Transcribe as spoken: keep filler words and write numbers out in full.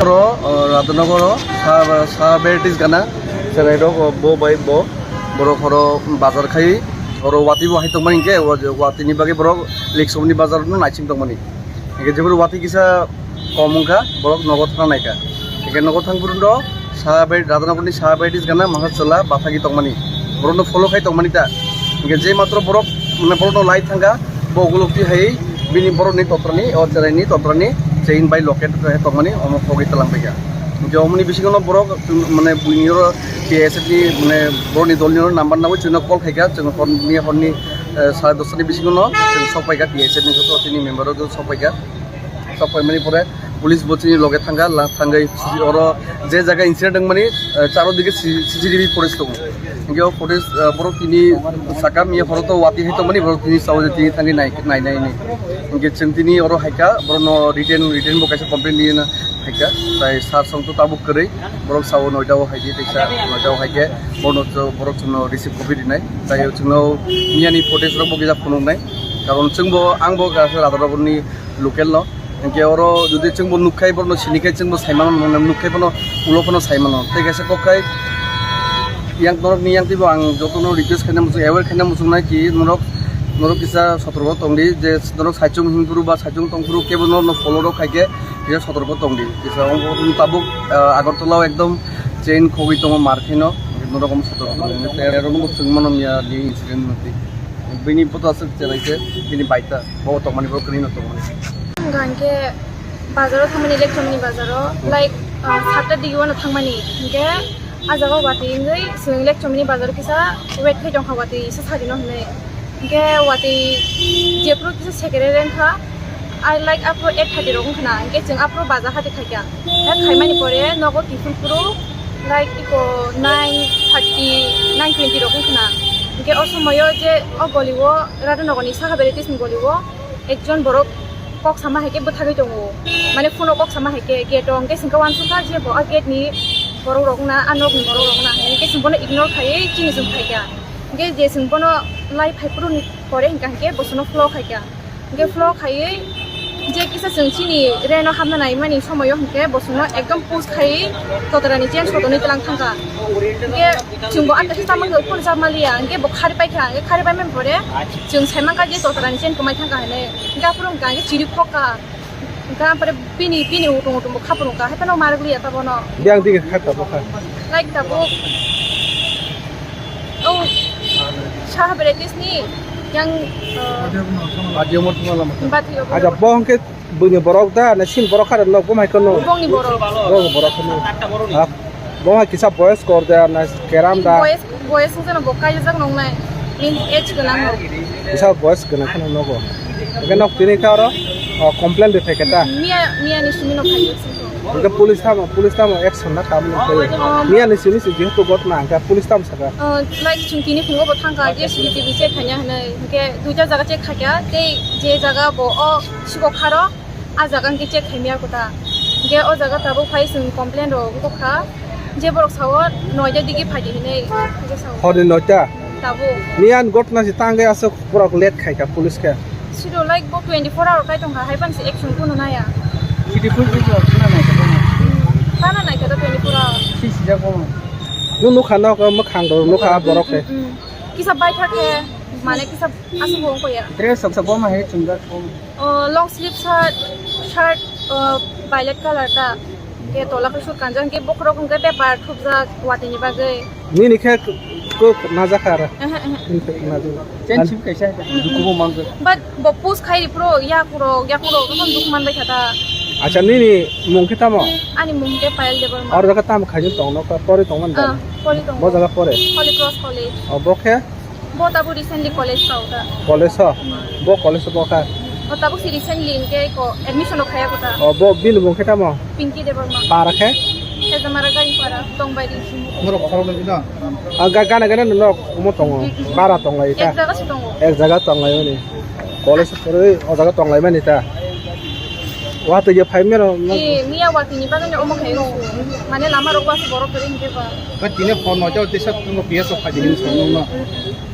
Oro, o, Radhanagar o, sa, sa varieties gana, cherai rok, o, bo bai bo, borok oro bazar khai, oro watwi bo hai tongmani hinkhe, o, watwi ni bagwi borok Lekchomni bazar no naising tongmani. Hinkhe jeboni watwi kisa kom wngkha, borok nogo thang naikha. Hinkhe nogo thang phuru no sa bai, Radhanagar ni sa varieties gana, masa chwla, bathagi tongmani. Borok no follow khai tongmani ta. Hinkhe je matro borok, mane borok no lai thangkha, bo ukulukti hai bini borok ni totrani, o cherai ni totrani chain bai locket tongmani omo khogwi tlang paikha. Hinkhe omoni bisingo no borok, mane buini oro T S F ni, mane borok ni dol ni oro number nangwi chwngno call khaikha, chwng horni, horni, eh, sare dosta ni bisingo no chwng sok paikha, T S F ni joto chini member rok sok paikha. Sok paimani pore police bo chini loge thangkha, la-, thangwi oro je jaga incident wngmani, eh, charo dige C-, C C T V footage tongo. Hinkhe o footage, eh, borok tini saka miya phoro to watwi hai tongmani, borok tini sao je tini thangwi nai, nai, nai, nai. Hinkhe chwng tini oro haikha, borokno written, written bo kaisa complaint rina haikha. Tai sir song to tabuk kwrwi, borok sao noita o haidi, teisa noita o haikhe, borokno, borok chwngno receive copy rinai. Tai chwngno miyani footage rok bo kisa phunuknai. Karon chwngbo, angbo kaisa Radhanagar ni local no. Hinkhe oro jodi chwngbo nukkhai, borokno sinikhai, chwngbo saimano, nukkhai bono, ulo phano saimano. Tei kaisa kokkhai yang norokni yang teibo ang jotono request khaina muchung, aware khaina muchungnai ki norok, norok kisa sotorko tongdi, je norok saichung hinphuru ba saichung tongphuru kebo norokno follow rok khaikhe kisa sotorko tongdi. Kisa tabuk, ah, Agartala o ekdom chain khogwi tongo mar kheno, norok sotorko tongdi. Tei norokno chwngmano miya ni incident nukdi. Bini photo aswk cherai khe, bini baita, bo tongmani, bo kwrwino tongmani. Hwnkha hinkhe bazaro thangmani, Lekchomni bazaro, like, ah, satta digi uano thangmani. Hinkhe ah jaga watwi wngwi chwng Lekchomni bazaro kisa wait khai tongkha, watwi se sarino hinwi. Hinkhe watwi jephuru kisa secretary wngkha, ah, like, aphuru eight thirty rok wngkhana, hinkhe chwng aphuru bazar hati khaikha. Hwnkhe khaimani pore nogo kiphilphuru, like, iko nine thirty, nine twenty rok wngkhana. Hinkhe o somoyo je o golio, Radhanagarni saka varieties ni golio ekjon borok kok sama hai khe bwthagwi tongo. Mane phone o kok sama hai khe gate o, hinkhe chwngkhe uansukha je bo a gate ni borok rok wngna, a nok ni borok rok wngna hinwi. Hinkhe chwng bono ignore khaiwi chini chwng phaikha. Hinkhe je chwng bono lai phaiphuru ni pore hwnkha hinkhe bo chwngno follow khaikha. Hinkhe follow khaiwi je kisa chwng chini reno hamna naimani somoyo hinkhe bo chwngno ekdom push khaiwi totorani chain sotoni tlang thangkha. Hinkhe chwngbo amtwi se tamo khe phone chap maliya, hinkhe bo khari paikha, hinkhe khari paimani pore chwng saimankha je totorani chain kwmai thangkha hinwi. Hinkhe aphuru hwnkha hinkhe chiri khokha. Hinkhe aphuru bini, bini utung utung bo khapurungkha, haiphano marwk liya ta bono. Biyang dige kha tabukha. Like tabuk. Oh, saha varieties ni yang, uh, Adio mo tuma lama. Bati obo. Aja bo hwnkhe buini borok da, na sin borok khara nok bo mai kono. Bongni borok. Bongni borok kono. Ha, bo hai kisa boyes kor da, na keram da. Boyes, boyes wngkha no bo kaijak nongnai. Min age gwnang no. Kisa boyes gwnang kheno nogo. Hwnkhe nok tini kha oro, o, complain rwphai khe ta. Miya, miya ni simi no phai. Hwnkhe police tamo, police tamo action na khamani khe. Miya ni simi se jehetu ghotna hwnkhe police tamo saka. O, like chwng tini phungo bo thangkha je C C T V check khaina hinwi. Hwnkhe duita jaga check khaikha. Tei je jaga bo o sikok kharo, a jaga hwnkhe check khaimya kota. Hwnkhe o jaga tabuk phai chwng complain rok wngkha. Je borok sao noita digi phaidi hinwi hwnkhe sao. Horni noita? Tabuk. Miyan ghotna se tangwi aswk borok late khaikha police khe. Siro like bo twenty-four hour kai tongkha, hai pansi action kuno naya. Twenty-four hour kuno naya. Tana naikha da twenty-four hour. Si sijak bo. Nung nukha nok mwkhang rok nukha borok khe. Mm, mm. Kisa baithak khe, mane kisa aswk bo wngkha ya. Dress sok sok bo ma he chungjak bo. O, long sleeve shirt, shirt, o, violet colour ta. Ke tola ke sut kanjang ke bokhorok hwnkhe bepar thupjak watini bagwi. Nini khe kok najak ara. Ehe, ehe. Nini khe najak. Chen chip kaisa dukubo mangkhe. But bo post khai pro ya kuro, ya kuro, tokon duk man bai thata. Acha nini mung khe tamo? Ani mung khe Payal Debbarma. Aro jaga tamo khai tong no ka pori tong man. Ah, pori tong. Bo jaga pore. Holy Cross College. O bo khe? Bo tabuk recently college kha o ta. College o? Bo college o bo kha? O tabuk si recently hwnkhe ko admission rok khaya ko ta. O bo bini mung khe tamo? Pinky Debbarma. Para khe? Khejamara Garipara, Tongbairi. Norok khorok nai na? A ga gana gana no nok omo tongo. Bara tonglai ta. Ek jaga se tongo. Ek jaga tonglai oni. College o pore o jaga tonglai mani ta. Watwi je phai mero. E, miya watwi ni bagwi omo khai o. Mane lama rok was borok kore hwnkhe ba. Ba tini phone no jao tisa tungo P S o phai di hinwi song no.